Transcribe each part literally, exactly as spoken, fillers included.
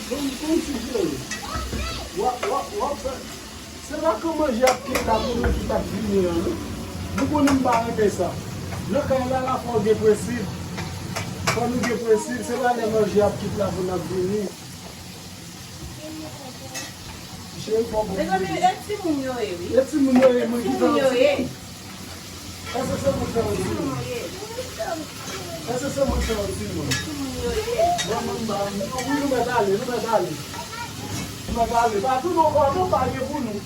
Bon, bon, ti cheri. W ap, w ap, w ap fè. Se pa kan manje ap kit la pou nou ki t ap vini an, non. Nou konnen m pa renmen sa. Nan kay la, la fò w gen prensip. Fò nou gen prensip. Se pa lè manje ap kit la pou n ap vini. Cheri, fò bon. Mezanmi, e timoun yo ye, wi. E timoun yo ye, mwen ki fè yo ye. Èske se mwen k fè yon timoun? Èske se mwen k fè yon timoun? Manman m ba m. Wi, nou mèt ale, nou mèt ale. Nou mèt ale. Pa tounen ankò non, pa gen pou nou.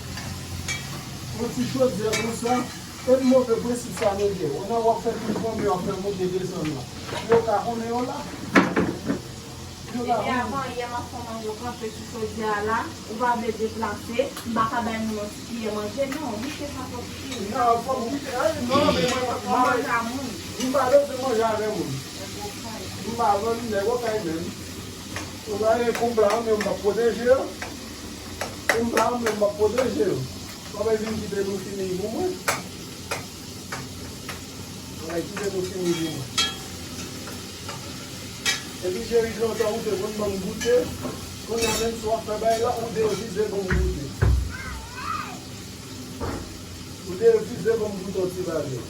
Yon ti chodyè konsa. E move prensip sa nou gen. Ou nan w ap fè tout fanmi w ap fè monte desann la. Yo ka konnen yo la. Depi avan yè m ap fè manje, ou kanpe sou chodyè a la, ou pa vle deplase, m pa ka bay moun yon ti kiyè manje, non, ou kite sa fòk ou kite. Non, fòk ou kite, ay, non, men mwen, mwen, mwen, manje a moun. M pa bezwen manje avè moun. M pa vle nèg okay menm. Ou pa gen konpla, men m ap pwoteje yo. Konpla, men m ap pwoteje yo. Ou pa vin kite nou fini pou mwen. Ay, kite nou fini pou mwen. Epi cheri, lontan ou te konn ban m goute. Kounye a menm si w ap fè bagay la, ou derefize ban m goute. Ou derefize ban m goute yon ti bagay.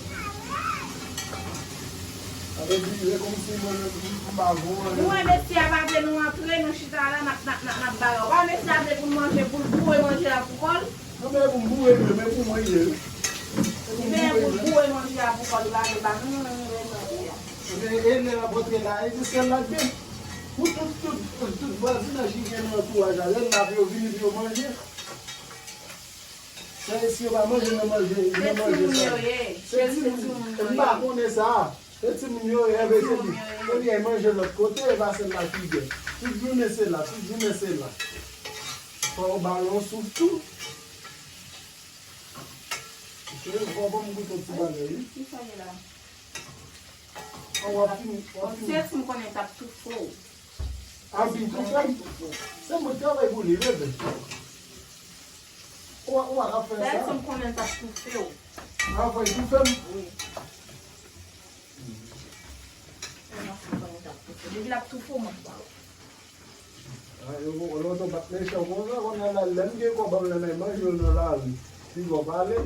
Sa vle di, se kòmsi mwen menm, m pa bon anyen. Nou wè mesye a pa vle nou antre, nou chita la, n ap, n ap, n ap, n ap bagay. Ou pa wè mesye a vle pou n manje, pou l boure manje a pou kò l? Non, men pou m boure, men pou mwen ye. Li vle pou l boure manje a pou kò l, li pa vle ba nou, nou menm nou manje a. Men e lè l ap antre la, e se sèl la k gen. Pou tout, tout, tout vwazinaj ki gen nan antouraj la, lè l la pou yo vini pou yo manje. Sa e si yo pa manje nan manje, nan manje sa. Se timoun yo ye. Se timoun. M pa konnen sa. Se timoun yo ye, se li. Ebyen, manje lòt kote, e pa sèl la ki gen. Tout jounen se la, tout jounen se la. Fò w ba l yon souf tou. Cheri, fò w ban m goute yon ti bagay, wi. Ki sa ye la? An, w ap fini, w ap fini. Sèl si m konnen t ap toufe w. A, vin toufe m? Se mwen k travay pou li, bebe. Ou, ou pa ka fè sa. Sèl si m konnen t ap toufe w. A, fò l toufe m? Wi. Sèl si m konnen t ap toufe w. Depi l ap toufe w, mwen pa w. A, yo, lè w t ap mechan konsa, kounye a la, lè m gen kòb, m renmen manje yo nan lari. Piga w pale.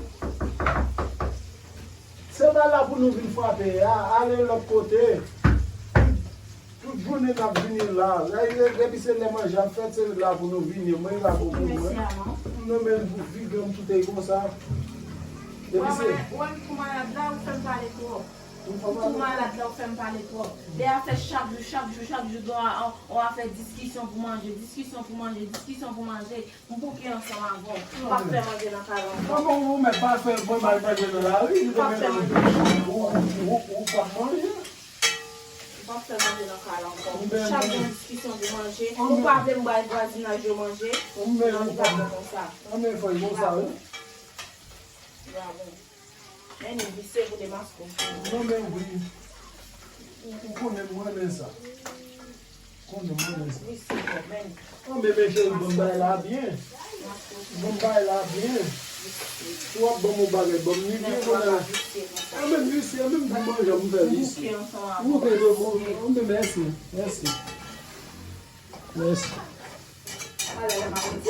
Se pa la pou nou vin frape a, ale lòt kote. Tout, tout jounen n ap vini la. Depi se lè manje ap fèt, se la pou nou vini. Mwen la pou pou mwen. M renmen pou piga m kite konsa. Depi se. Ou wè m tou malad la, ou fè m pale twòp. Ou tou malad la, ou fè m pale twòp. De afè chak jou, chak jou, chak jou, gen yon, yon afè diskisyon pou manje, diskisyon pou manje, diskisyon pou manje. M pou ki ansanm avè w? M p ap fè manje nan kay la ankò. Kòman ou mèt pa fè mwen bay manje nan lari? M p ap fè manje nan kay la ankò. Ou, ou, ou, ou p ap manje? M p ap fè manje nan kay la ankò. Chak jou diskisyon pou manje. Ou pa vle m bay vwazinaj yo manje? Ou menm ou pa vle konsa. Ou menm fè konsa, wi. Bravo. Men li visye pou demaske w. Non, men wi. Ou, ou konnen mwen renmen sa. Konnen mwen renmen sa. Visye kòk, men. An, men, men cheri, ban m bay la byen. Ban m bay la byen. Si w ap ban m yon bagay, ban m li byen kounye a. An, men visye, menm pou manje, m fè visye. Ou te bon, an, men mèsi, mèsi. Mèsi.